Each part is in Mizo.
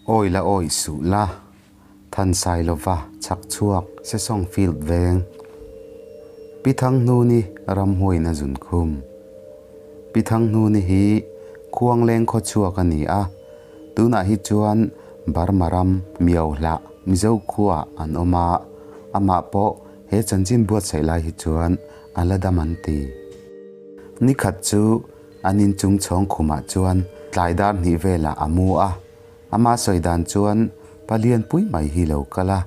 Awi la awih suh la, Thansailova chhak chhuak Sesawng Field veng. Pi Thanghnuni ramhuaiin a zun khum. Pi Thanghnuni hi Khuangleng khaw chhuak a ni a, tunah hi chuan Burma ram Miohlah Mizo khuaah an awm a, amah pawh he chanchin buatsaih lai hi chuan a la dam an ti. Nikhat chu An inchung chhawng khumah chuan tlai dar hnih velah a mu a, ama sawi dan chuan palian pui mai hi lo kal a,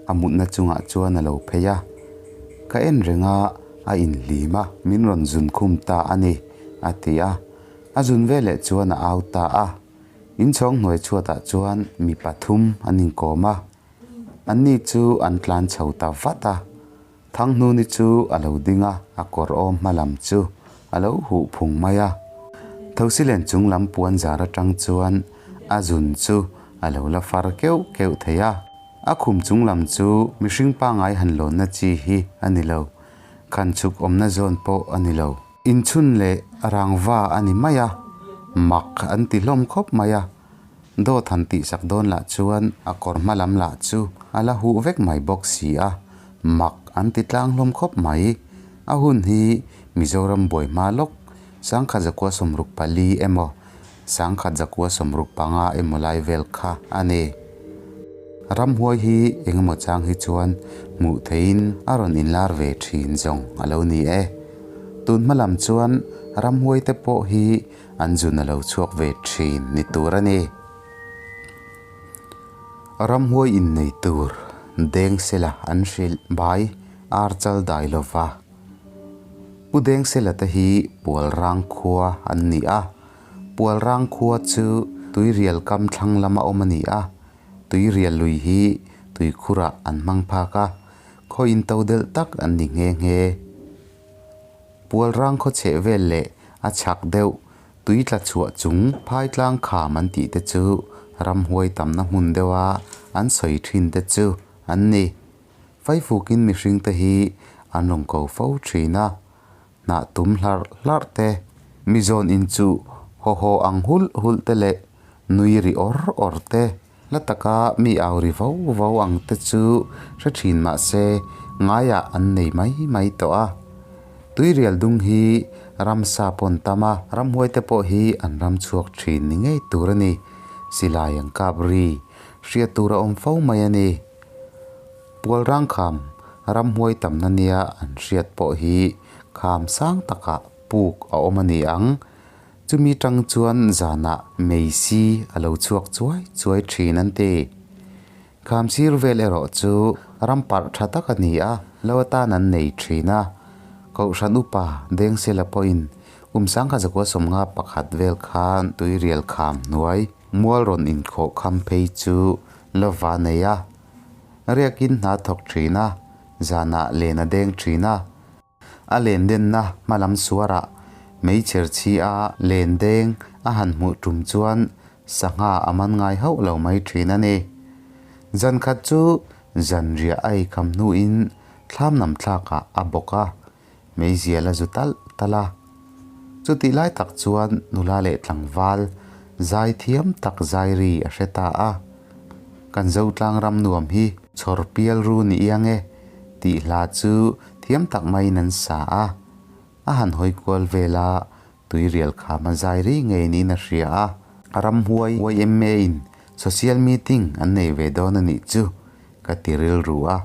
a mutna chungah chuan a lo phei a. Ka en reng a, a inhlim a, min rawn zun khum ta a ni, a ti a. A zun veleh chuan a au ta a. Inchhawng hnuai chhuatah chuan mi pathum an inkawm a, anni chu an tlan chho ta vat a. Thanghnuni chu a lo ding a, a kawr awm hma lam chu a lo huh phung mai a. Thosilen chung lam puan zar atang chuan a zun chu a lo la far keuh keuh thei a. A khum chung lam chu mihring pangai han lawnna chi hi a ni lo, khan chhuk awmna zawn pawh a ni lo. Inchhun leh rangva a ni mai a, mak an ti hlawm khawp mai a. Dawt han tihsak dawn lah chuan a kawr hma lam lah chu a la huh vek mai bawk si a, mak an ti tlang hlawm khawp mai. A hun hi Mizoram buai hma lawk 1964 emaw 1965 emaw lai vel kha a ni. Ramhuai hi engemaw chang hi chuan hmuh theihin a rawn inlar ve thin zawng a lo ni e. Tun hma lam chuan ramhuai te pawh hi An zun a lo chhuak ve thin ni tur a ni. Ramhuai innei tur Dengsela an hrilh bai ar chal dai lo va. Pu Dengsela te hi Pualrang khua an ni a. Pualrang khua chu Tuirial kam thlang lama awm a ni a. Tuirial lui hi tuikhurah an hmang phak a, khaw into delh tak an ni nghe nghe. Pualrang khaw chheh vel leh a chhak deuh tui tla chhuah chung phaitlang kham an tih te chu ramhuai tamna hmun deuha an sawi thin te chu an ni. Faifukin mihring te hi an rawn ko fo thin a, hnah tum hlarh hlarh te, mi zawn in chu haw haw ang hulh hulh te leh nui ri awr awr te, Hla taka mi au ri vo vo ang te chu hre thin mah se ngaiah an nei mai mai tawh a. Tuirial dung hi ramsa pawn tam a, ramhuai te pawh hi an ram chhuak thin ni ngei tur a ni. Silai an kap ri hriat tur a awm fo mai a ni. Pualrang kham ramhuai tamna nia an hriat pawh hi kham sang takah puk a awm a ni ang. Chumi tang chuan zanah Meisi a lo chhuak chuai chuai thin an ti. Khamsir vel erawh chu ram parh tha tak a ni a, lo atan an nei thin a. Kohhran upa Dengsela pawhin kum 1951 vel khan Tuirial kham hnuai mual rawn inkhawh kham phei chu lova nei a. Riakin hna thawk thin a, zanah len a deng thin a. A len denna hmalam suarah meichher chhi a len deng a han hmuh tum chuan sangha a man ngai hauh lo mai thin a ni. Zan khat chu zanriah a eikham hnuin thlam nam thlakah a bawk a, meizial a zu talh talh a. Chutih lai tak chuan nula leh tlangval zai thiam tak zai ri a hre ta a. Kan Zotlang ram nuam hi chhawr pial ru ni iang e tih hla chu thiam tak maiin an sa a. A han hawi kual vel a, tuirial kham a zai ri ngei niin a hria a. Ramhuai YMA in social meeting an nei ve dawn a nih chu ka ti rilru a,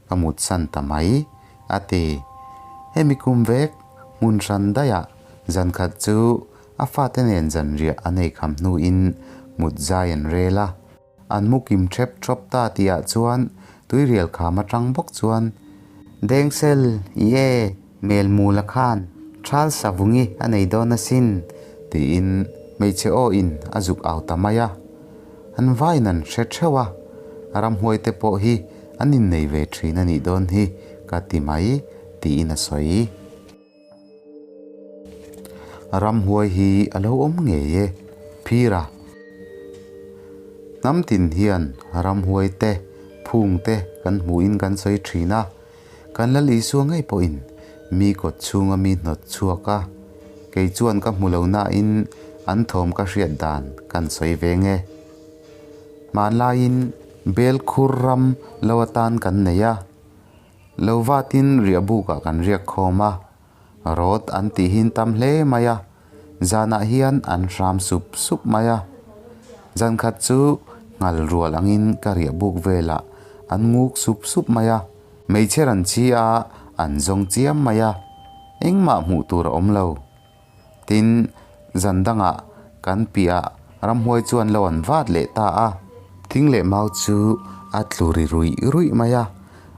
ka mutsan ta mai, a ti. Hemi kum vek hmun hran daihah zan khat chu a fate nen zanriah an ei kham hnuin mut zai an rel a. An mu kim thep thawp ta tihah chuan tuirial kham atang bawk chuan, Dengsel, i e, Melmula khan Thal Savungi a nei dawn asin, tiin hmeichhe aw in a zuk au ta mai a. An vaiin an hre theuh a, ramhuai te pawh hi an innei ve thin a nih dawn hi ka ti mai, tiin a sawi. Ramhuai hi a lo awm ngei e, Phira. Hnam tin hian ramhuai te, phung te kan hmuhin kan sawi thin a, kan Lal Isua ngei pawhin mi kawt chhunga mi hnawt chhuak a, kei chuan ka hmu lo nain an thawm ka hriat dan kan sawi ve nge. Hmanlaiin bel khur ram lo atan kan nei a, lo vatin riahbukah kan riak khawm a, rawt an tihin tam hle mai a, zanah hian an hram sup sup mai a. Zan khat chu nghal rual angin ka riahbuk velah an nguk sup sup mai a, hmeichhe ran chi a an zawng chiam mai a, engmah hmuh tur a awm lo. Tin, zan dangah kan piahah ramhuai chuan lo an vat leh ta a. Thing leh mau chu a tlu ri ruih ruih mai a,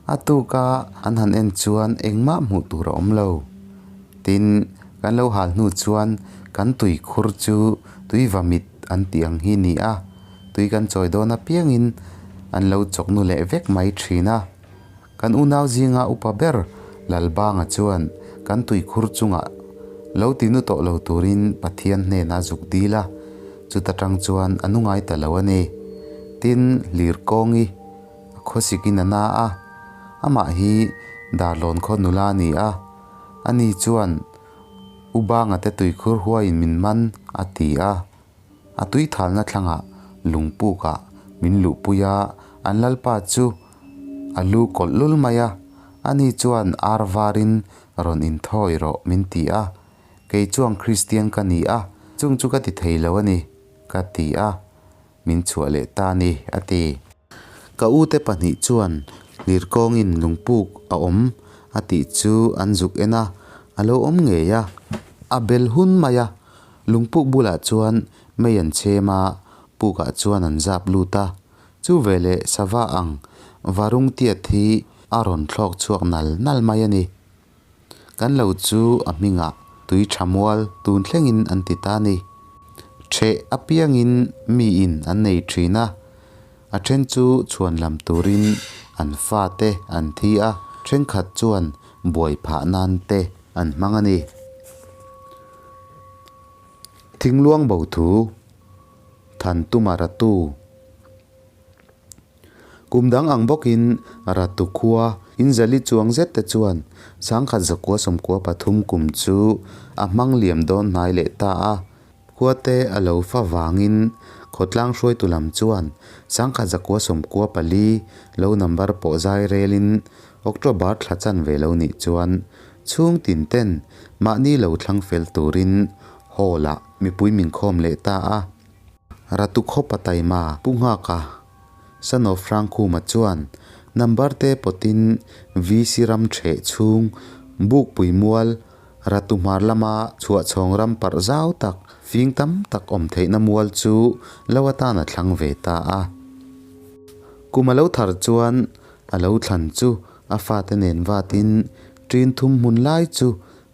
a tuka an han en chuan engmah hmuh tur a awm lo. Tin, kan lo hal hnu chuan kan tui khur chu tui va mit an tih ang hi ni a, tui kan chawi dawn apiangin an lo chawk nu leh vek mai thin a. Kan unau zinga upa ber Lalbanga chuan kan tuikhur chungah lo ti nu tawh lo turin Pathian hnenah a zuk dil a, chuta tang chuan a nu ngai ta lo a ni. Tin, Lirkawngi a khawsikin a na a, amah hi Darlawn khaw nula a ni a, ani chuan U Banga te tuikhur huaiin min man a ti a. A tui thalna thlangah lungpukah min luhpui a, an lalpa chu a lu kawlh lul mai a, ani chuan ar varin rawn inthawi rawh min ti a, kei chuan Kristian ka ni a, chung chu ka ti thei lo a ni, ka ti a, min chhuah leh ta a ni, a ti. Ka ute pahnih chuan Lirkawngin lungpuk a awm a tih chu an zuk en a, a lo awm ngei a, a bel hun mai a, Lungpuk bulah chuan mei an chhem a, pukah chuan an zap lut a. Chu veleh sava ang varung tiat hi a rawn thlawk chhuak nal nal mai a ni. Kan lo chu a hmingah tui tha mual tun thlengin an ti ta a ni. Ṭheh apiangin miin an nei ṭhin a, a ṭhen chu chhuan lam turin an fate an thi a, ṭhenkhat chuan buai phah nan te an hmang a ni. Thingluang bo thu, Thantuma Ratu. Kum dang ang bawkin Ratu khua inzali chuang zet te chuan sangkhat zakua sawmkua pathum kum chu a hmang liam dawn hnai leh ta a. Khua te a lo fa vangin khawtlang hruaitu lam chuan sangkhat zakua sawmkua pali lo number pawh zai relin October thla chanve lo nih chuan Chhung tin ten mahni lo thlang fel turin hall ah mipui min khawm leh ta a. Ratu khawpa taima Pu Nghaka, son of Hrangkhuma chuan number te pawtin VC ram ṭheh chhung Bukpui mual Ratu hmar lama chhuahchhawng ram parh zau tak fing tam tak awm theihna mual chu lo atan a thlang ve ta a. Kum a lo thar chuan a lo thlan chu A fate nen vatin ṭin thum hmun lai chu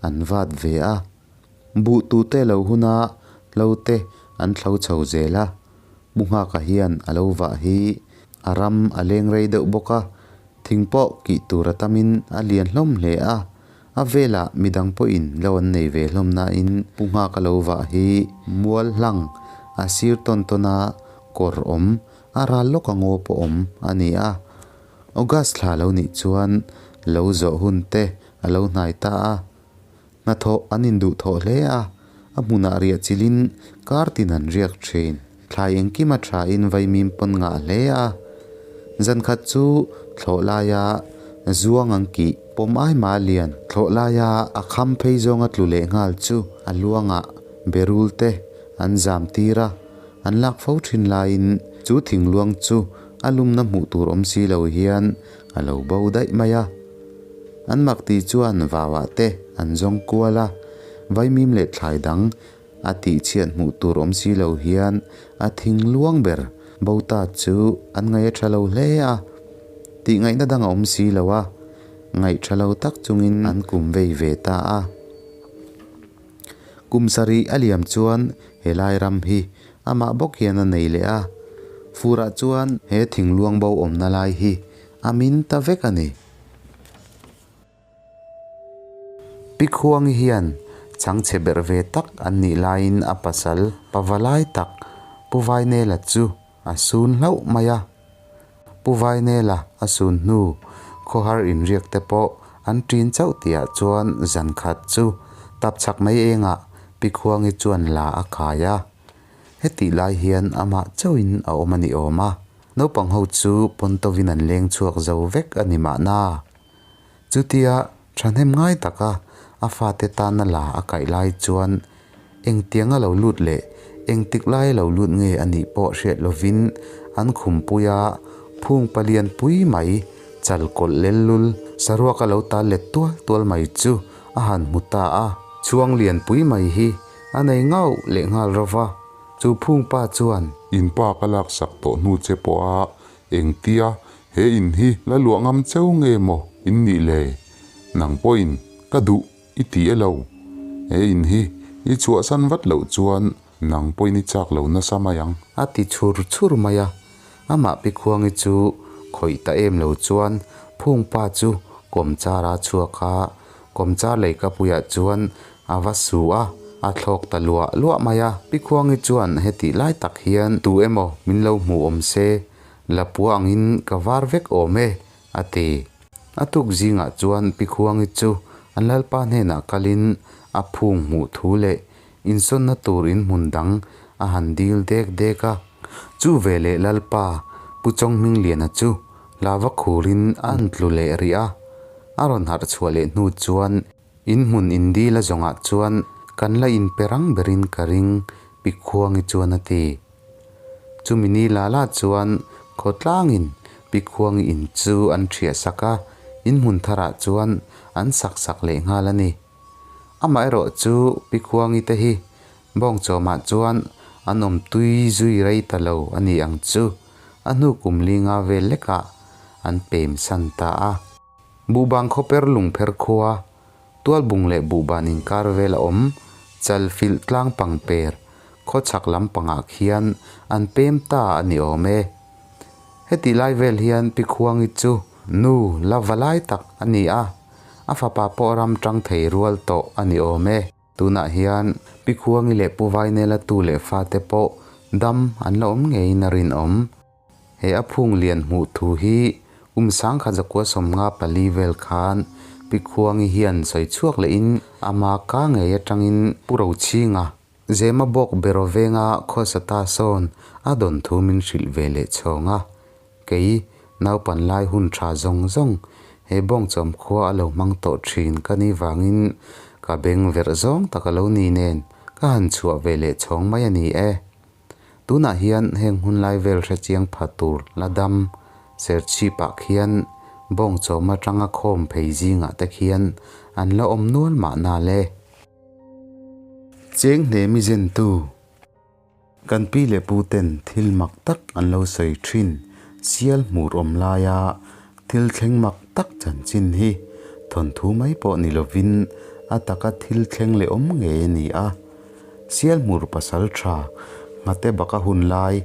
an vat ve a. Buh tute lo huna hlo te an thlo chho zel a. Pu Nghaka hian a lo vah hi a ram a leng rei deuh bawk a, thing pawh kih tur a tamin a lian hlawm hle a. A velah midang pawhin lo an nei ve hlawm nain Pu Nghaka lo vah hi mual hlang a sir tawn tawn a kawr awm a ral lawk a ngaw pawh awm a ni a. August thla lo nih chuan lo zawh hun te a lo hnai ta a, hnathawh an induh thawh hle a, a hmunah riah chilhin kar tin an riak thin. Thlai engkim a thain vaimim pawn ngah hle a, zan khat chu thlawh laia zuang ang kih pawm ai mah lian thlawh laia a kham phei zawnga tlu leh nghal chu a luangah berul te an zam tir a, an lak fo thin laiin chu thingluang chu A lumna hmuh tur awm si lo hian a lo bo daih mai a. An mak tih chuan vauah te an zawng kual a, vaimim leh thlai dang a tih chhiat hmuh tur awm si lo hian a thing luang ber bo ta chu an ngaih a tha lo hle a. Tih ngaihna dang a awm si lo a, ngaih tha lo tak chungin an kum vei ve ta a. Kum sarih a liam chuan helai ram hi amah bawk hian a nei leh a, furah chuan he thingluang bo awmna lai hi a min ta vek a ni. Pi Khuangi hian chhangchhe berh ve tak an nih laiin a pasal pava lai tak Pu Vainela chu a sun hlauh mai a. Pu Vainela a sun hnu khawhar inriak te pawh an ṭin chauh tihah chuan zan khat chu tap chhak mai engah Pi Khuangi chuan la a kai a. Hetih lai hian amah chauhin a awm a ni awm a. Naupang ho chu pawntovin an leng chhuak zo vek a ni mahna. Chutia thahnem ngai taka a fate tana la a kaih lai chuan engtianga lo lut leh engtik laia lo lut nge a nih pawh hriat lovin an khumpuia phung palian pui mai chal kawlh lel lul saruaka lo tal let tual tual mai chu a han hmu ta a. Chhuang lian pui mai hi a nei ngauh leh nghal ro va, chu phung pa chuan. In pa ka laksak tawh hnu che pawha Engtia he in hi la luah ngam cheu nge maw in nih le? Nang pawhin ka duh i ti e lo. He in hi i chhuahsan vat loh chuan nang pawhin i chak lo nasa mai ang. A ti chhur chhur mai a, amah Pi Khuangi chu khawih ta em lo chuan Phungpa chu kawmchar a chhuak a, kawmchar leikapuiah chuan a va su a, a thlawk ta luah luah mai a. Pi Khuangi chuan hetih lai tak hian tu emaw min lo hmu awm se, Lapua angin ka var vek awm e, a ti. A tuk zingah chuan Pi Khuangi chu an lalpa hnenah kalin a phung hmuh thu leh insawnna tur in hmun dang a han dil dek dek a. Chu veleh lalpa Pu Chawnghmingliana chu lava khurin a an tlu leh rih a, a rawn harh chhuah leh hnu chuan In hmun in dil a zawngah chuan kan la in pe rang berin ka ring, Pi Khuangi chuan a ti. Chumi ni la la chuan khawtlangin Pi Khuangi in chu an ṭhiah sak a, in hmun tharah chuan an sak sak leh nghal a ni. Amaherawh chu Pi Khuangi te hi Bawngchawmah chuan an awm tui zui rei ta lo a ni ang chu, a hnu kum linga vel lekah an pem san ta a. Buhban khawper lungpher khua, tualbung leh buhban inkar vel a awm, chal filh tlang pangper, khawchhak lampangah khian an pem ta a ni awm e. Hetih lai vel hian Pi Khuangi chu nu la va lai tak a ni a, a fapa pawh ram tang thei rual tawh a ni awm e. Tunah hian Pi Khuangi leh Pu Vainela tu leh fate pawh dam an la awm ngeiin a rinawm. He a phung lian hmuh thu hi um sangkhat zakua 54 vel khan Pi Khuangi hian sawi chhuak lehin ama ka ngei atangin Pu Rochhinga, Zema bawk beraw venga khawsa ta sawn a dawn thu min hrilh ve leh chhawng a. Kei naupan lai hun tha zawng zawng he bawngchawm khua a lo hmang tawh thin ka ni vangin ka beng verh zawng tak a lo ni nen ka han chhuah ve leh chhawng mai a ni e. Tunah hian heng hunlai vel hrechiang pha tur la dam Serchhipah khian bawngchawm atanga khawm phei zingah te khian an la awm nual mahna le. Cheng hnemi zentu kan pi leh pu ten thil mak tak an lo sawi thin sial hmur awm laia thil thleng mak tak chanchin hi thawnthu mai pawh ni lovin a taka thil thleng leh awm ngei a ni a. Sialhmur pasal tha Nghate baka hun lai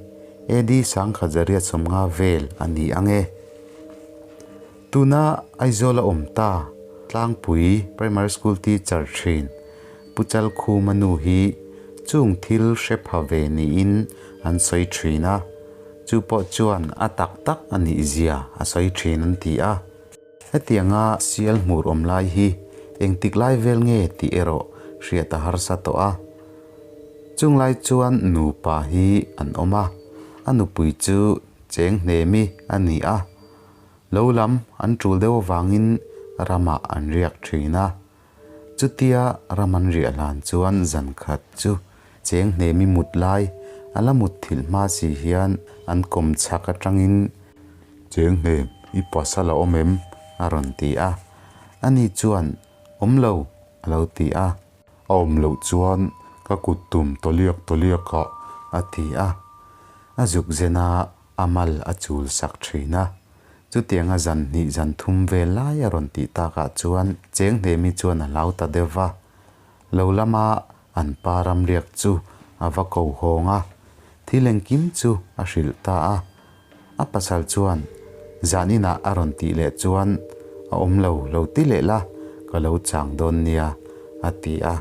AD 1850 vel a ni ang e. Tuna Aizawl a awm ta Tlangpui Primary School teacher thin Pu Chalkhuma nu hi chung thil hre pha ve niin an sawi thin a, chu pawh chuan a tak tak a nih zia a sawi thin an ti a. Hetianga sial hmur awm lai hi engtik lai vel nge tih erawh hriat a harsa tawh a. Chung lai chuan nupa hi an awm a, a nupui chu cheng hnemi a ni a. Lo lam an tul deuh avangin ramah an riak thin a. Chutia ram an riah hlan chuan zan khat chu cheng hnemi mut lai a la mut thilh hma si hian an kawm chhak atangin Cheng hnem, i pasal a awm em? a rawn ti a. Ani chuan, Awm lo, a lo ti a. A awm loh chuan ka kut tum tawliak tawliakah a ti a. A zuk zen a, a mal a chul sak thin a. Chutianga zan hnih zan thum vel lai a rawn tih takah chuan Cheng hnemi chuan a hlau ta deuh va. Lo lama an pa ramriak chu a va ko hawng a, thil engkim chu a hrilh ta a. A pasal chuan, Zan inah a rawn tih leh chuan a awm lo lo ti leh la, ka lo chang dawn nia, a ti a.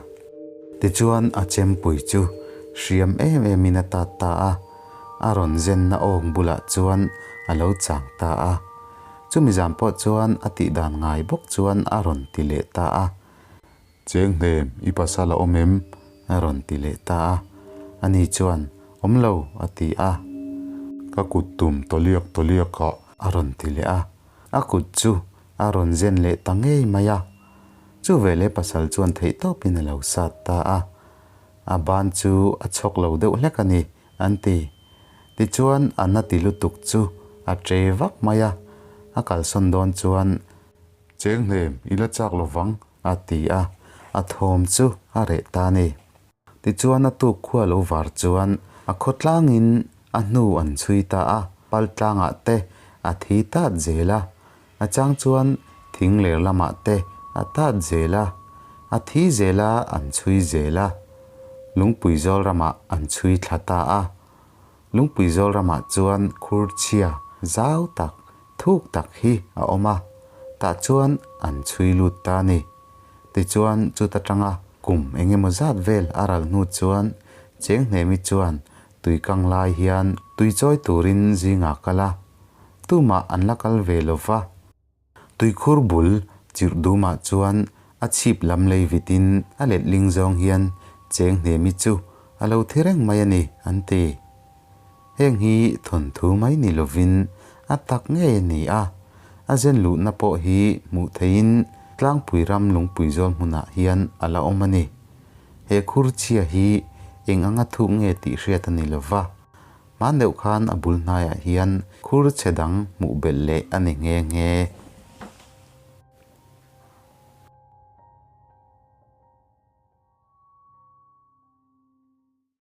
Tichuan a chempui chu hriam em emin a tat ta a, a rawn zenna awng bulah chuan a lo chang ta a. Chumi zan pawh chuan a tihdan ngai bawk chuan a rawn ti leh ta a. Cheng hnem, i pasal a awm em? a rawn ti leh ta a. Ani chuan, Awm lo, a ti a. Ka kut tum tawliak tawliakah. A rawn ti leh a, a kut chu a rawn zen leh ta ngei mai a. Chu veleh pasal chuan theihtawpin a lo sat ta a. A ban chu a chhawk lo deuh hlek a ni, an ti. Tichuan a na ti lutuk chu a ṭe vak mai a, a kalsawn dawn chuan. Cheng hnem i la chak lo vang. A ti a, a thawm chu a reh ta a ni. Tichuan a tuk khua lo var chuan a khawtlangin a hnu an chhui ta a, pal tlangah te a thi tat zel a, a chang chuan thing ler lamah te a tat zel a, a thi zel a an chhui zel a, lungpui zawl ramah an chhui thla ta a. Lungpui zawl ramah chuan khur chhia zau tak thuk tak hi a awm a, tah chuan an chhui lut ta a ni. Tichuan chuta tanga kum eng emaw zat vel a ral hnu chuan cheng hnemi chuan tui kang lai hian tui chawi turin zingah kal a, tumah an la kal ve lo va. Tuikhur bul chirh dumah chuan a chhip lam lei vitin a letling zawng hian cheng hnemi chu a lo thi reng mai a ni an ti. Heng hi thawnthu mai ni lovin a tak ngei a ni a, a zen luhna pawh hi hmuh theihin tlangpui ram lungpui zawl hmunah hian a la awm a ni. He khur chhia hi eng anga thuk nge tih hriat a ni lova, hman deuh khan a bul hnaiah hian khur chhe dang hmuh belh leh a ni nghe nghe.